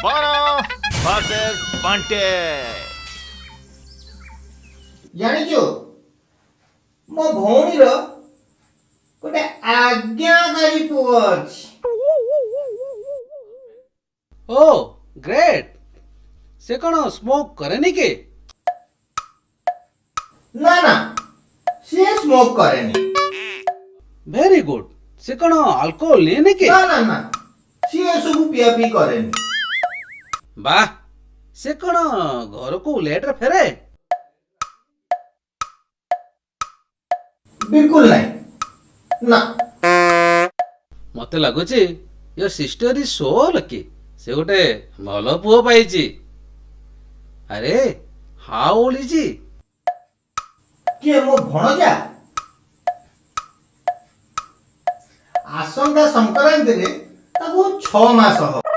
ବନ ଭର୍ସେସ ବଣ୍ଟି। ଜାଣିଛୁ, ମୋ ଭଉଣୀର ଗୋଟେ ଆଜ୍ଞାକାରୀ ପୁଅ ଅଛି। ଓ ଗ୍ରେଟ୍! ସେ କ'ଣ ସ୍ମୋକ୍ କରେନି କି? ନା ନା, ସିଏ ସ୍ମୋକ୍ କରେନି। Very good. ସେ କ'ଣ ଆଲକୋହଲ ନିଏନି କି? ନା ନା ନା, ସିଏ ସବୁ ପିଆ ପିଇ କରେନି। ବାহ! ସେ କ'ଣ ଘରକୁ ଲେଟ୍ରେ ଫେରେ? ବିଲକୁଲ ନାହିଁ, ନା। ମତେ ଲାଗୁଛି your sister is so lucky. ସେ ଗୋଟେ ଭଲ ପୁଅ ପାଇଛି। ଆରେ, how old is? କିଏ, ମୋ ଭଣଜା? ଆସନ୍ତା ସଂକ୍ରାନ୍ତିରେ ତାକୁ 6 ମାସ ହବ।